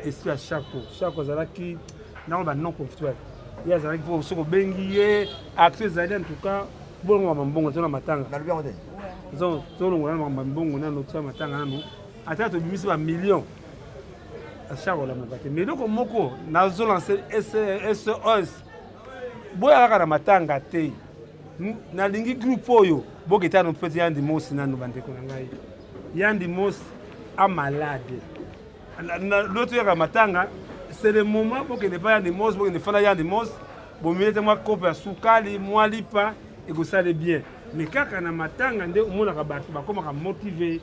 Esprit ya Shako. Shako azalaki nango ba non conflictuel. Ye azalaki mpo soki obengi ye action ezali en tout cas bolongo ba mbongo tona matanga. Nalobi yango te. Tolongola na makambo mbongo nano tia matanga nano ata tobimisi ba million Shako olamuka te. Mais eloko moko nazo lancer SOS boya kaka na matanga te. Nalingi groupe oyo boketa no mpe yandi mosi nano bandeko na ngai. Yandi mosi a malade. L'autre yaka matanga c'est le moment bokende pa yandi mosi bokende fana yandi mosi bomilete mwa kopo ya sukali mwa lipa ekosala bien. Mais kaka na matanga nde omonaka bato bakomaka motive.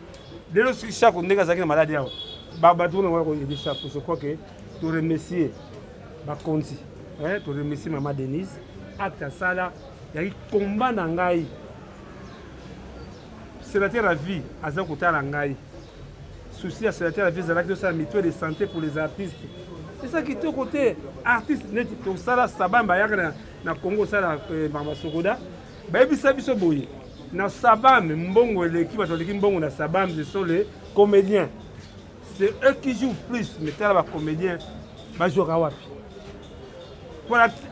Lelo soki Shako ndenge azalaki na maladi awa bato wana waya koyede Shako. Je crois que to remercier bakonzi, to remercier mama Denise acte asala yaki combat na ngai. Sénateur à vie aza kotala ngai. Souci ya sénateur à vie ezalaki tosala mutuelle de santé pour les artistes. Eza kitoko te artiste neti tosala sabam bayaka na, na Congo osala makambo ya Sokoda bayebisa biso boye na sabam mbongo eleki bato baleki mbongo na sabam ce sont les comédiens, c'est eux qui jouent plus. Mais tala ba comédiens bajouaka wapi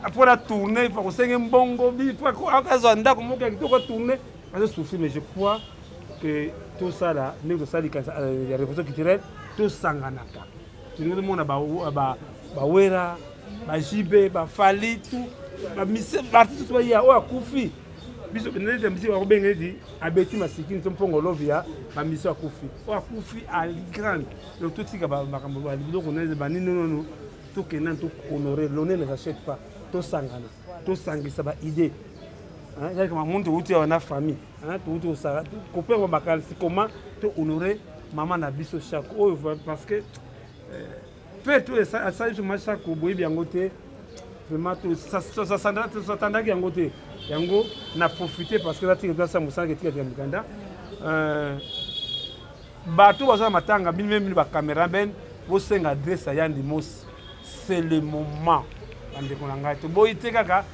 mpona tourner mpo kosenge mbongo azwa ndako moko ya kitoko tourner azo souffrir. Mais je crois que tosala ndenge tosali ya révolution culturelle, tosanganaka tolingi tomona bawera bajibe bafali tout baartiste to baya oyo akufi biso neti misi bakobenga neti abeti masikini to mpongo lovi ya bamiso akufi oyo akufi ali grande. Donc totika makambo biloko banini nono, tokenda tohonore. L'honneur ne s'achète pas. Tosangana, tosangisa ba idée ezalaki mamuntu touti awa na famille touti kosala kopema makanisi comment tohonore mama na biso Shako oyo, parce que mpe to asali biso ma Shako boyebi yango te. Vraiment tosatandaki yango te. Yango na profite parce que natika tosala mosala ketika mikanda bato baza na matanga. Bino meme bacameraman bosenga adresse ya Yandi Mosi. C'est le moment, bandeko na ngai. Toboyi te kaka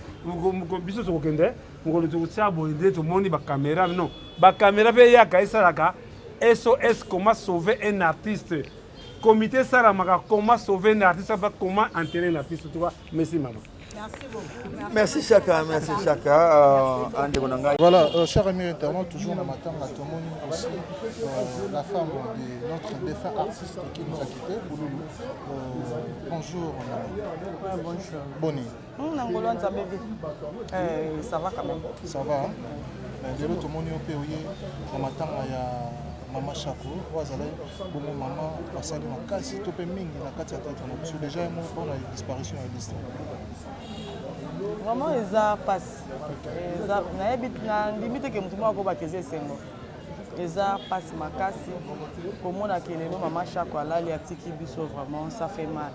biso tokokende mokolo tokotia boye nde tomoni bacaméra. Non, bacaméra mpe eyaka esalaka SOS comment sauver un artiste, comité esalamaka comment sauver un artiste, comment enterrer un artiste. Tuka, merci mama. Merci beaucoup. Merci Chaka, merci Chaka. Andeko na ngai. Voilà, chers amis internautes, toujours na matanga tomoni aussi la femme de notre défunt artiste qui nous a quitté, Bouloulou. Bonjour. Ouais, bonjour. Boni. Nangolo Nzambe vi. Ça va quand même. Ça va, hein? Lelo tomoni yo mpe oye na matanga ya mama Shako oyo azalaki bongo mama asali makasi to mpe mingi na kati ya théâtre na biso. Déjà ye moko mpona disparition ya Listre. Vraiment eza mpasi. Eza nayebi nandimi te ke motu moko akobaka eza esengo. Eza mpasi makasi komona ke lelo mama Shako alali atiki biso. Vraiment ça fait mal.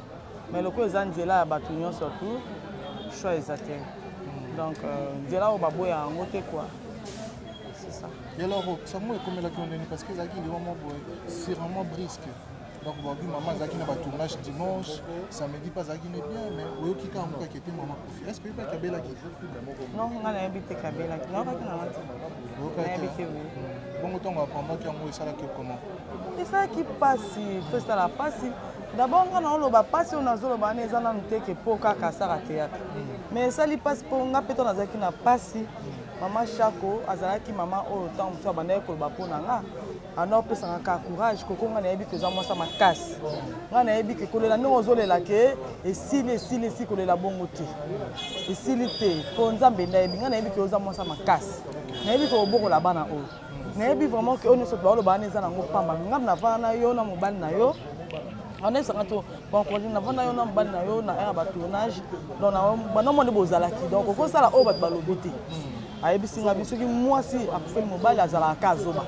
Mais lokola eza nzela ya bato nyonso tu, choix eza te. Donc nzela oyo baboya yango te quoi. C'est ça. Et alors sango ekomelaki yo ndeni? Parce que ezalaki liwa moko boye, c'est vraiment brusque. Donc babi mama azalaki na batournage dimanche, samedi mpe azalaki ne bien, mais oyoki kaka moko akete mama kofi. Est ce que oyebaki abelaki? Non, nga nayebi te kabelaki. Nayokaki nanga te. Nayebi te, oui. Bongo ntango aprendaki yango, esalaki comment? Esalaki mpasi. Fo esala mpasi. D'abord nga naoloba mpasi oyo nazoloba wana eza nanu te ke mpo kaka asala théâtre, mais esali mpasi mpo nga mpe to nazalaki na mpasi. Mama Shako azalaki mama oyo ntango mosusu abandaki koloba mpo na nga anda opesanga kaka courage. Koko, ngai nayebi ke oza mwasa makasi. Ngai nayebi ke kolela ndenge ozolela ke esili, esili, esili, kolela bongo te, esili te mpo Nzambe nde ayebi. Ngai nayebi ke oza mwasa makasi, nayebi ke obokola bana oyo, nayebi vraiment ke oyo nyonso baoloba wana eza nango pamba. Ngai navanda na yo na mobali na yo, anayebisanga to baencourage. Navanda yo na mobali na yo na ere ya batournage, donc bandombo nde bozalaki. Donc okosala oyo bato balobi te. Ayebisi nga bi soki mwasi akufeli mobali azalaka ka azoba.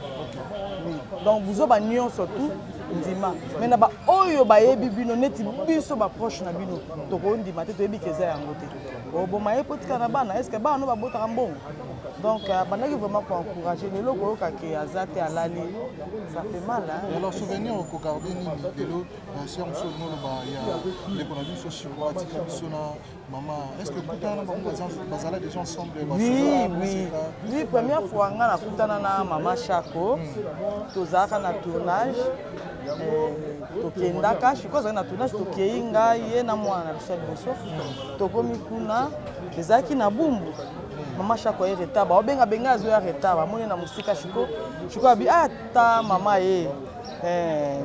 Donc buzoba nyonso tu ndima, mais na baoyo bayebi bino neti biso baproche na bino tokondima te. Toyebi ke eza yango te. Oboma ye po tika na bana. Est ce que bana no babotaka mbongo? Donc abandaki vraiment koencourage. Lelo koyoka ke aza te, alali, ça fait mal, hein? Et alors, souvenir okogarde nini lelo, sœur mosusu olingi oloba ya ndeko na biso Chiko atika biso na mama? Est ce que okutana na bango, bazala déjà ensemble? Oui, première fois nga nakutana na mama Chako, tozalaka na tournage. Tokendaka, Chiko azalaki na tournage, tokei, ngai, ye na mwana na biso ya liboso. Tokomi kuna, ezalaki na Bumbu. Mama Chako aye retard, baobenga benga, azoya retard. Bamoni na mosika Chiko. Chiko abi ata mama ye.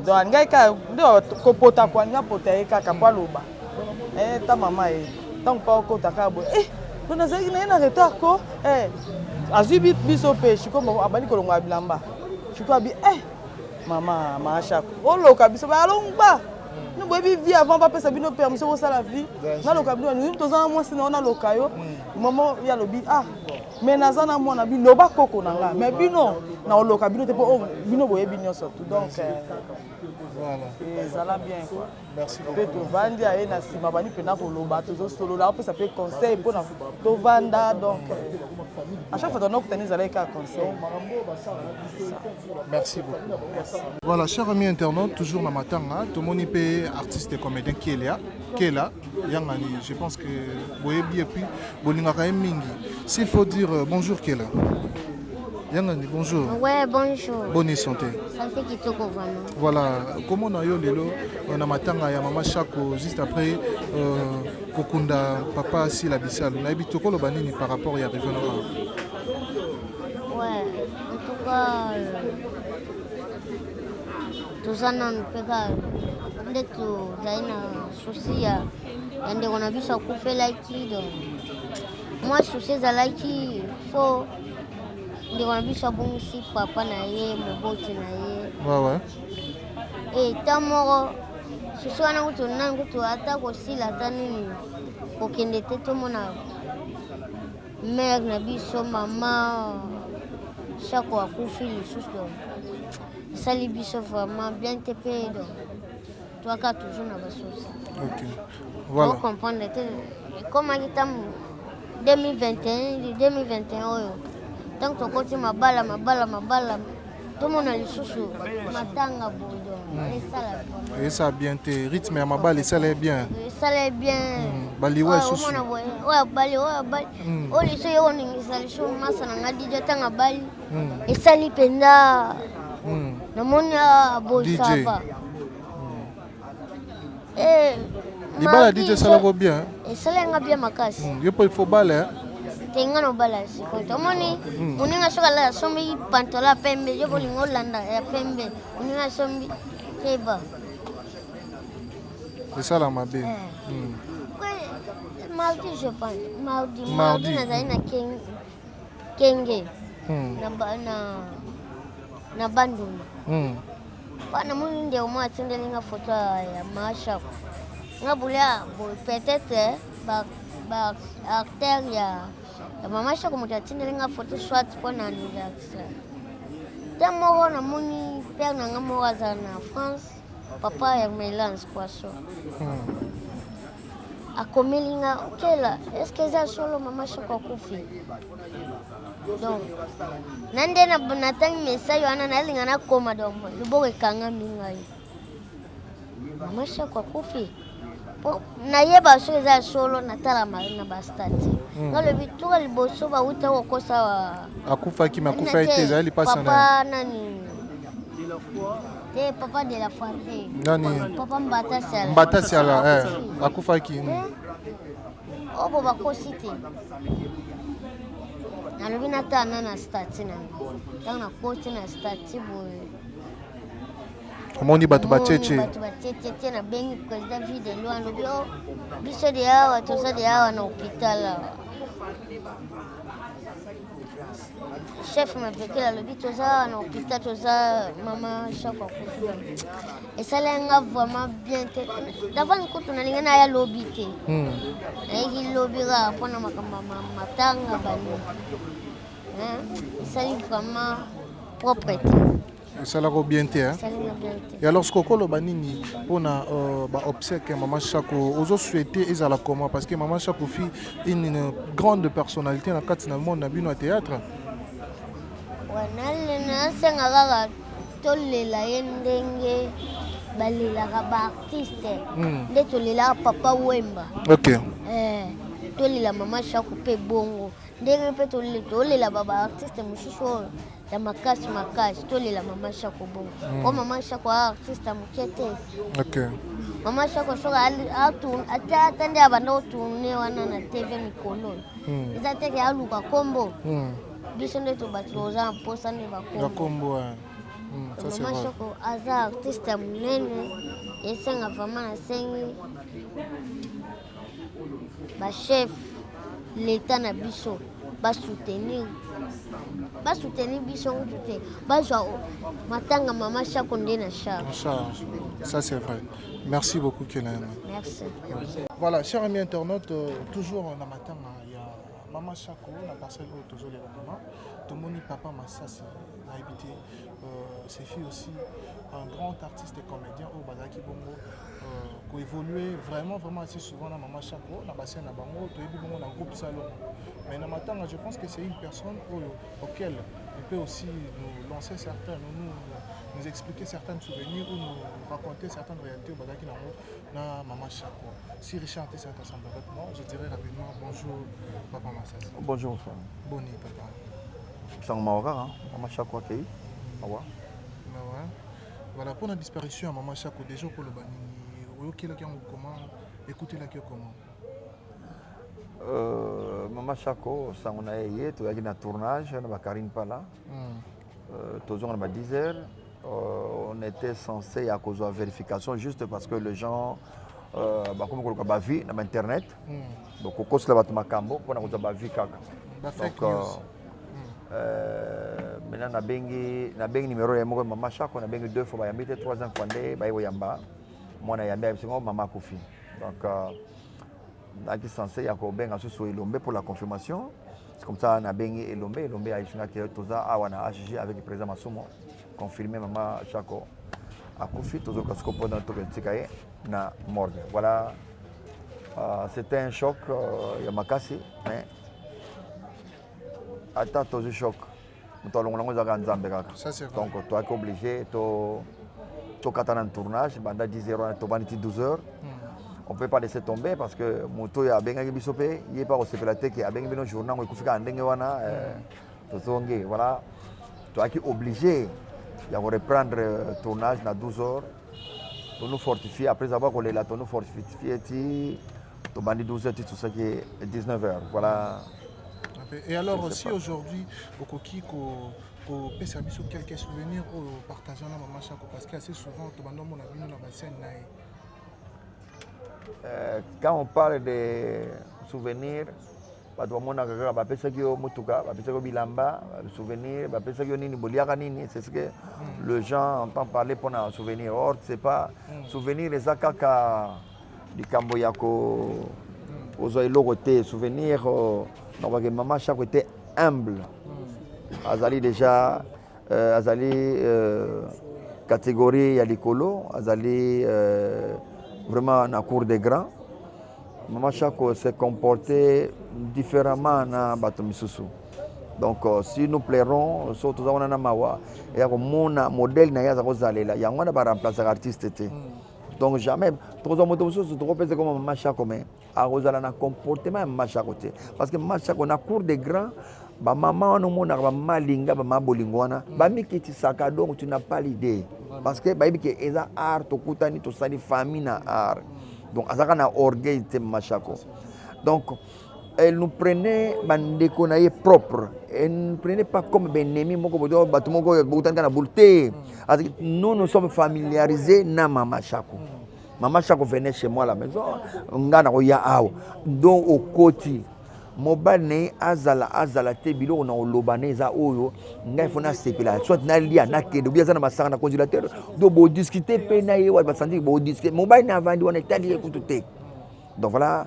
Donc alingai kaka nde kopota ko alingi apota ye kaka po aloba ta mama ye. Ntango mpa okota kaka boye, donc nazalaki na ye na retard ko azwi biso mpe. Chiko abandi kolongola bilamba. Chiko abi mama, mama Chako oloka biso, balongba no boyebi vie avant bapesa bino permission bosala vie. Naloka bino nini? Toza na mwasi na yo, naloka yo mama. Ye alobi: "Ah, mais naza na mwana." Bi loba koko na nga, mais bino naoloka bino te, mpo bino boyebi nyonso tout. Donc ezala bien quoi. Mpe tovandi, aye na nsima, bandi mpena koloba, tozosolola, apesa mpe conseil mpona tovanda. Donc à chaque fois tonokutani, ezalaki kaka conseil. Merci beaucoup. Voilà, chers amis internautes, toujours na matanga, tomoni mpe artiste et comédien Kelia, Kela Yangani. Je pense que boyebi et puis bolingaka ye mingi. S'il faut dire bonjour Kela Yangani, bonjour. Ouais, bonjour. Bonne santé? Santé kitoko vraiment. Voilà, comment na yo lelo na matanga ya mama Chako, juste après kokunda papa Sila Bisalu? Nayebi tokoloba nini par rapport ya arrivé na? Ouais, en tout cas, toza nanu mpe kaka nde tozali na souci ya ndeko na biso akufelaki. Donc mwa souci ezalaki mpo ndeko na biso abongisi papa na ye, moboti na ye. Ouais. E ta moko souci wana kutu nani kutu ata kosila ata nini kokende te. Tomona mare na biso, mama Chako, akufi lisusu. Donc esali biso vraiment bien te mpe donc twaka toujours na basouci. Ok. Voilà. Comprendre te, ekomaki ntango 2021, 2021 oyo, ntango tokoti mabala, mabala, mabala, tomona lisusu matanga boye, donc esala vraiment Esa bien te, rythme ya mabala esala bien. Esala bien. Baliwa lisusu. Omona boye, oyo abali, oyo abali, oyo liso ye koningisa liso. Masa na nga Didio, ntango abali, esali mpenza. Namoni boye. DJ. Ça va. Libala Mardi, DJ esalako bien? Esalenga bien makasi. Yo mpo il faut bala, hein? Te, nga na obala sikoyo te. Omoni moninga soki alala asombi pantalon ya pembe, yo bolingo olanda ya pembe. Moninga asombi keba. Esala mabe. Mardi, je pense, mardi. Mardi. Mardi nazali na Kenge na Bandundu. Mpo namoni ndeko moko atindeli nga foto ya Mashako. Nga bolia boye, peut-être ba acteur ya mama Shako moto atindeli nga foto, soit mpo na anniversaire te. Moko namoni père na nga moko azala na France, papa ya Melance Poisson, akomeli nga: "Okela, est-ce eza solo mama Shako akufi?" Donc na nde natangi message wana, nalinga nakoma, donc loboko ekangami ngai. Mama Shako akufi? Po nayeba soki eza ya solo, natala na bastatuts. Nalobi tuka liboso bauta kokosa. Akufaki, me akufaki te, ezali lipasi na Papa nani te, papa de la foi te. Nani? Papa Mbata Siala. Mbata Siala, akufaki. Oyo bo bakosi te. Nalobi natala na statut na nga. Ntango nakoti na statut boye, Omoni bato namoni batietie. Bato batietie. Nabengi président Vie de Loi, alobi: "O biso de awa, toza de awa na hôpital awa." Chef Mapekele alobi: "Toza awa na hôpital, toza mama Shako akufi." Esala nga vraiment bien te. Davani kutu nalingi naya lobi te. Nayeki lobi kaka mpona makambo ya matanga bani. Esali vraiment propre te. Esalaka bien te, hein? Esalinga bien te. Et alors sikoyo okoloba nini mpona baobsèque ya Mama Chako? Ozosouhaite ezala comment? Parce que Mama Chako fut une grande personnalité na kati na monde na bino ya théâtre. Ouais, nasenga kaka tolela ye ndenge balelaka baartiste, nde tolelaka Papa Wemba. Tolela Mama Chako mpe bongo, ndenge mpe tolela baartiste mosusu oyo ya makasi makasi, tolela Mama Chako bongo, po Mama Chako a artiste ya moke te. Mama Chako soki ata nde abanda kotourne wana na TV mikolo oyo, eza teke aluka nkombo. Biso nde to bato toza na mposa nde bakombo. Bakombo, ça c'est Mama vrai. Chako aza artiste ya monene. Esenga vraiment, nasengi bachef l'état na biso basoutenir biso kutu te, bazwa matanga Mama Chako nde na charge. En charge, ça c'est vrai. Merci beaucoup, Kelena. Merci. Voilà, chers amis internautes, toujours na matanga ya Mama Chako na parcelle oyo tozolela mama. Tomoni papa Masasi, nayebi te, c'est fut aussi un grand artiste et comédien oyo bazalaki bongo koévoluer vraiment vraiment assez souvent na Mama Chako na bassin na bango, toyebi bongo na groupe Salon. Mais na matanga, je pense que c'est une personne oyo auquel il peut aussi nous lancer certains, nous expliquer certains souvenirs ou nous raconter certaines réalités oyo bazalaki nango na Mama Chako. Si Richard était ensemble avec moi, je dirais rapidement bonjour, papa Masasi. Bonjour, frère. Boni, papa? Sango mawa kaka, Mama Chako akei awa. Bah ouais. Voilà, pour la disparition ya Mama Chako, déjà okoloba nini? Oyokelaki yango comment? Ekutelaki yo comment? Mama Chako, sango na ye ye toyaki na tournage na bakarine Pala. Tozonga na ba 10 heures. On était censé ya kozwa vérification juste parce que les gens bakomi koluka bavues na bainternet. Donc kokosela bato makambo mpona kozwa bavues kaka. Ba fake Donc, news. Maintenant nabengi numéro ya moko Mama Chako, nabengi deux fois, bayambi te. Troisième fois nde baye koyamba, mwana yambi, ayebisi ngo mama akufi. Donc nayaki censé ya kobenga susu Elombe pour la confirmation. C'est comme ça nabengi Elombe, Elombe ayebisingaki toza awa na HG avec le président Masumo, confirmé Mama Chako akufi, tozoka siko mpona toketika ye na morgue. Voilà, c'était un choc ya makasi, mais ata tozwi choc, moto alongola yango ezalaka Nzambe kaka. Ça, c'est vrai. Donc toyaki obligé to tokata na tournage banda 10 heures wana, tobandi ti 12 heures. On peut pas laisser tomber parce que moto oyo abengaki biso mpe ye mpe akosepela te ke abengi bino journée yango ekufi kaka ndenge wana. Tozongi, voilà, toyaki obligé ya koreprendre tournage na 12 heures. Tonou fortifié après avoir kolela, tonou fortifié ti tobandi 12 heures ti tosaki 19 heures, voilà. Et alors, Je sais si pas. aujourd'hui okoki ko kopesa biso quelques souvenirs oyo partageant na Mama Chako, parce que assez souvent tobanda omona bino na bascène na ye. Quand on parle de souvenirs, bato bamonaka kaka bapesaki yo motuka, bapesaki yo bilamba, souvenir bapesaki yo nini, boliaka nini, c'est ce que le gens entend parler mpona souvenir. Or c'est pas souvenir eza kaka likambo ya kozwa eloko te. Souvenir, nalobaki Mama Chako était humble, azali déjà azali catégorie ya likolo, azali vraiment na cour des grands. Mama Chako s'est comporté différemment na bato misusu. Donc si nous pleurons, so toza wana na mawa eya komona modèle na ye aza kozalela yango wana, baremplaçaka artiste te. Donc jamais tokozwa moto mosusu tokopesa koma Mama Chako, mais akozala na comportement ya Mama Chako te, parce que Mama Chako na cour des grands, bamama wana omonaka bamama alinga, bamama bolingo wana bamikitisaka. Donc tu n'as pas l'idée, parce que bayebi ke eza art, tokutani, tosali famille na art. Donc azalaka na orgueil te, Mama Chako. Donc elle nous prenait bandeko na ye propre, elle ne nous prenait pas comme baennemi moko boye, bato moko oyo bokutani kaka na bulu te. Nous nous sommes familiarisés na Mama Chako. Mama Chako venait chez moi à la maison, nga na koya awa. Donc okoti mobali na ye azala te, biloko na koloba na eza oyo ngai fo nasepela, soit nalia nakende, obi aza na masanga na congélateur. Donc bodiscute mpe na ye, basandi bodiscute, mobali na avandi wana etali ye kutu te. Donc voilà,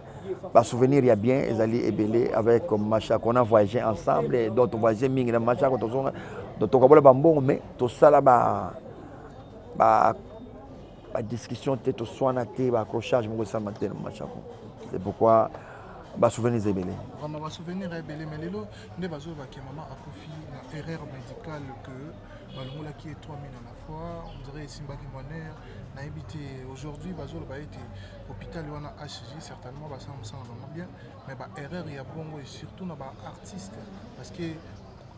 basouvenir ya bien ezali ebele avec Mama Chako. On a voyagé ensemble et donc voyagé mingi na Mama Chako, tozonga. Donc tokabola bambongo, mais tosala ba ba badiscussion te, toswana te, baaccrochage moko esalama te na Mama Chako. C'est pourquoi basouvenir eza ebele. Vraiment, basouvenir ebele, mais lelo nde bazolobaki mama akufi na erreur médicale, que balongolaki ye 3000 à la fois, on dirait esimbaki mwa nerf, nayebi te. Aujourd'hui bazoloba ete hôpital wana HJ, certainement basala mosala bango bien, mais baerreur ya bongo, et surtout na baartiste, parce que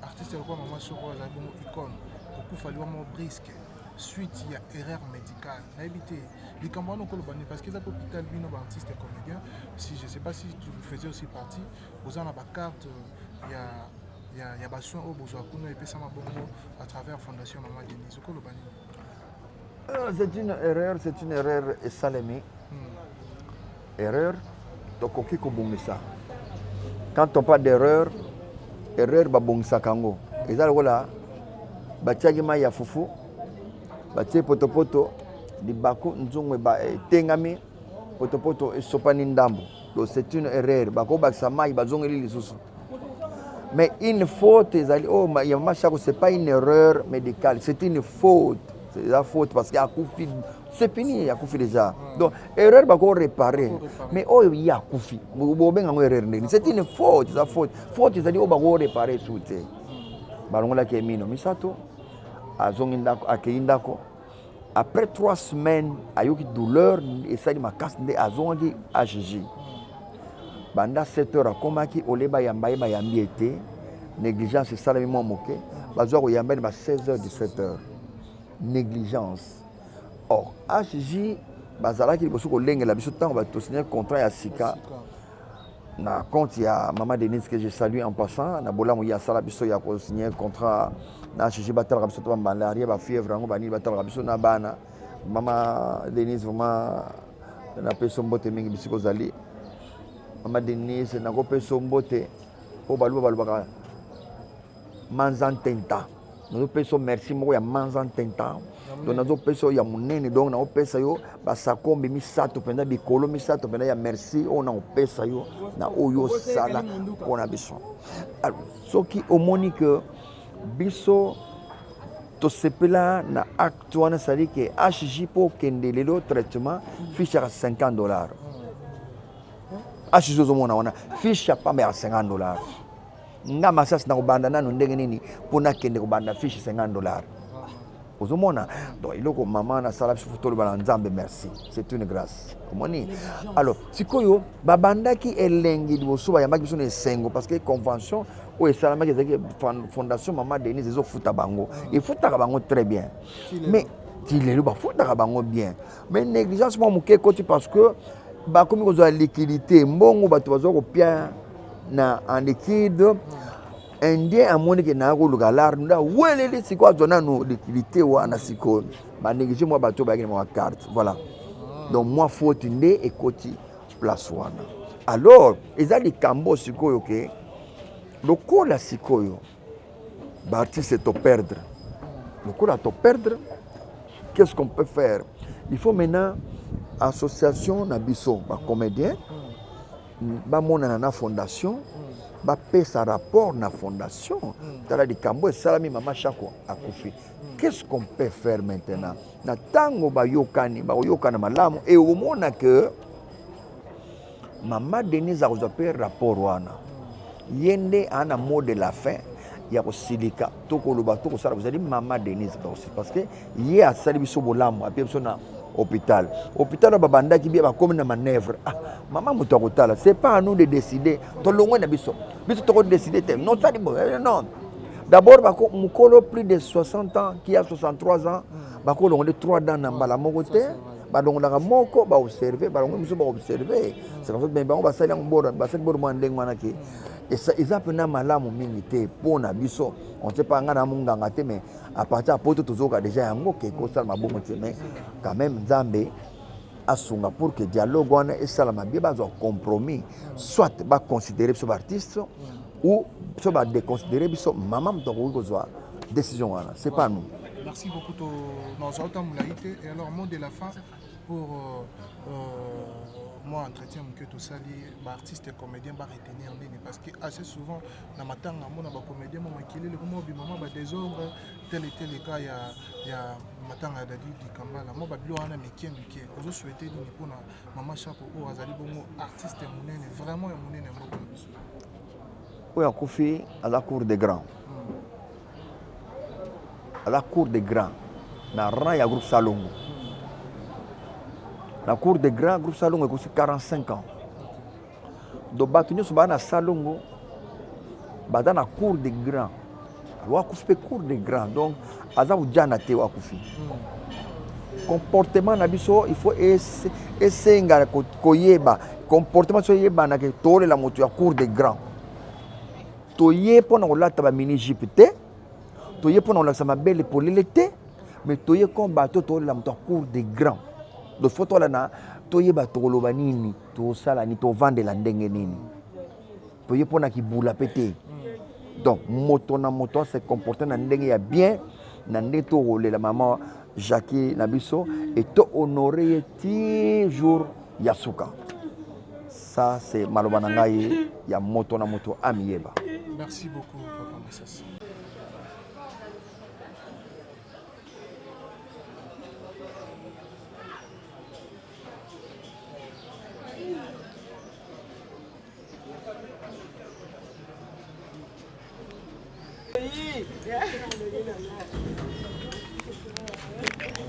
artiste lokola Mama Soko azali bongo icône, kokufa liwa moko brusque suite ya erreur médicale, nayebi te likambo wana okoloba nini, parce que eza mpe hôpital. Bino baartiste comédien, si je sais pas si tu faisais aussi partie, boza na bacarte ya basoin oyo bozwa kuna, epesama bongo à travers Fondation Mama Denise. Okoloba nini? C'est une erreur, c'est une erreur esalemi. Erreur tokoki kobongisa. Quand on parle d'erreur, erreur babongisaka yango. Eza lokola batiaki mai ya fufu, batie potopoto, libaku nzungu etengami, potopoto esopani ndambo. Donc c'est une erreur, bakobakisa mai, bazongeli lisusu. Mais une faute ezali oyo ya Mama Chako, c'est pas une erreur médicale, c'est une faute. C'est la faute parce que akufi, c'est fini, akufi déjà. Donc erreur bako réparer, mais oyo ye akufi, bobenga yango erreur ndeni? C'est une faute, eza faute. Faute ezali oyo bako réparer su te. Balongolaki ye mino misato, azongi ndako, akei ndako. Après 3 semaines ayoki douleur esali makasi, nde azongaki HJ. Banda 7 heures akomaki, ole bayamba ye, bayambi ye te. Négligence esalami mwa moke, bazwa koyamba ye na ba 16 heures, 17 heures, négligence. Or HJ bazalaki liboso kolengela biso ntango bato tosigné contrat ya sika na compte ya Mama Denise, que je salue en passant, na bolamu ye asala biso ya kosigner contrat na HG. Batalaka biso to bamalaria, bafièvre yango, banini, batalaka biso na bana. Mama Denise, vraiment napesi yo mbote mingi bisika ozali. Mama Denise, nakopesa yo mbote mpo baluba balobaka manza ntenta. Nazopesa yo merci moko ya manza ntenta. Donc nazopesa yo ya monene. Donc naopesa yo basakombi misato mpenza, bikolo misato mpenza ya merci oyo naopesa yo na oyo osala mpona biso. Alors, soki omoni ke biso tosepela na acte wana, c'est-à-dire ke HJ mpo okende lelo traitement, fiche yaka 50 $. HJ ozomona wana, fiche ya pamba yaka 50 $. Nga masasi na kobanda nano ndenge nini mpo nakende kobanda fiche 50 $? Ozomona, donc eloko mama nasala biso, toloba na Nzambe merci, c'est une grâce. Omoni, alors sikoyo babandaki elengi liboso, bayambaki biso na esengo, parce que convention oyo esalamaki ezalaki Fondation Mama Denise ezofuta bango, efutaka bango très bien. Mais ti lelo bafutaka bango bien, mais négligence mwa moke ekoti, parce que bakomi kozwa liquidité, mbongo bato bazwa kopia na en liquide. Indien amoni ke naya koluka lar, nda weleli sikoyo azwa nanu liquidité wana. Sikoyo banéglige mwa bato bayaki na mwa carte, voilà. Donc mwa faute nde ekoti place wana. Alors eza likambo sikoyo ke lokola sikoyo baartiste toperdre, lokola toperdre, qu'est-ce qu'on peut faire? Il faut maintenant association na biso bacomédien bamonana na fondation, bapesa rapport na fondation: tala likambo esalami, Mama Chako akufi, qu'est-ce qu'on peut faire maintenant? Na ntango bayokani, bakoyokana malamu e omona ke Mama Denise akozwa mpe rapport wana. Ye nde aa na mot de la fin ya kosilika to koloba to kosala. Kozali Mama Denise, parce que ye asali biso bolamu, apie biso na hôpital. Hôpital oyo babandaki bia, bakomi na manœuvre. Ah, mama moto akotala, c'est pas à nous de décider. Tolongwe na biso, biso tokodécide te. Non, sali boye, non. D'abord bako mokolo plus de 60 ans, qui a 63 ans, bakolongo nde 3 dents na mbala moko te. Balongolaka moko, baobserve, balongoli mosusu, baobserve. C'est comme ça. Mais bango basali yango boro, basali boro mwa ndenge wana ke eza mpena malamu mingi te mpo na biso. On sait pas, nga na monganga te, mais à partir ya poto tozoyoka déjà yango ke kosalama bongo te. Mais quand même Nzambe asunga pour que dialogue wana esalama bien, bazwa compromis, soit baconsidere biso baartiste ou biso badéconsidere biso. Mama moto akoki kozwa décision wana, c'est pas nous. Merci beaucoup. To nazwa molai te. Et alors, mot de la fin pour Mwa entretien moke tosali, ba artistes et comédiens ba retenir nini? Parce que assez souvent na matanga mona ba comédiens mwa makelele mwa bima mwa ba désordre tel et tel cas ya ya matanga ya Dadi Dikambala mwa ba biloko wana mike mike. Ozo souhaiter nini mpona mama Shako oyo azali bongo artiste ya monene vraiment ya monene ya mboka na biso? Oyo akufi aza cour de grand, aza cour de grand na rang ya groupe Salongo. Na cour de grand groupe Salongo ekosi 45 ans. Donc bato nyonso baa na Salongo baza na cour de grand. Alors akufi mpe cour de grand, donc aza ujana te oyo akufi. Comportement na biso il faut esenga koyeba comportement so eyebana ke tolela moto ya cour de grand. Toye mpo na kolata ba mini jupe te, toye mpo na kolakisa mabele polele te, mais toye comme bato tolela moto ya cour de grand. Donc faut tola na toyeba tokoloba nini, tosala nini, tovandela ndenge nini. Toye mpo na kibula mpe te. Donc moto na moto ase comporter na ndenge ya bien, na ndenge tokolela mama Jackie na biso et to honorer ye ti jour ya suka. Ça c'est maloba na ngai ya moto na moto amiyeba. Merci beaucoup papa Masasi.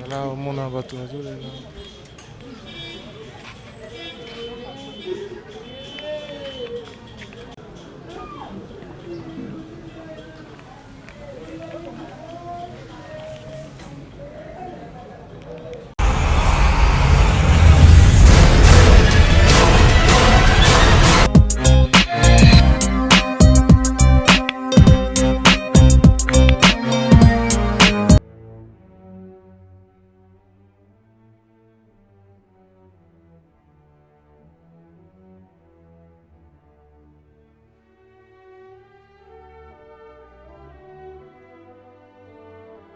Voilà, omona bato bazolela.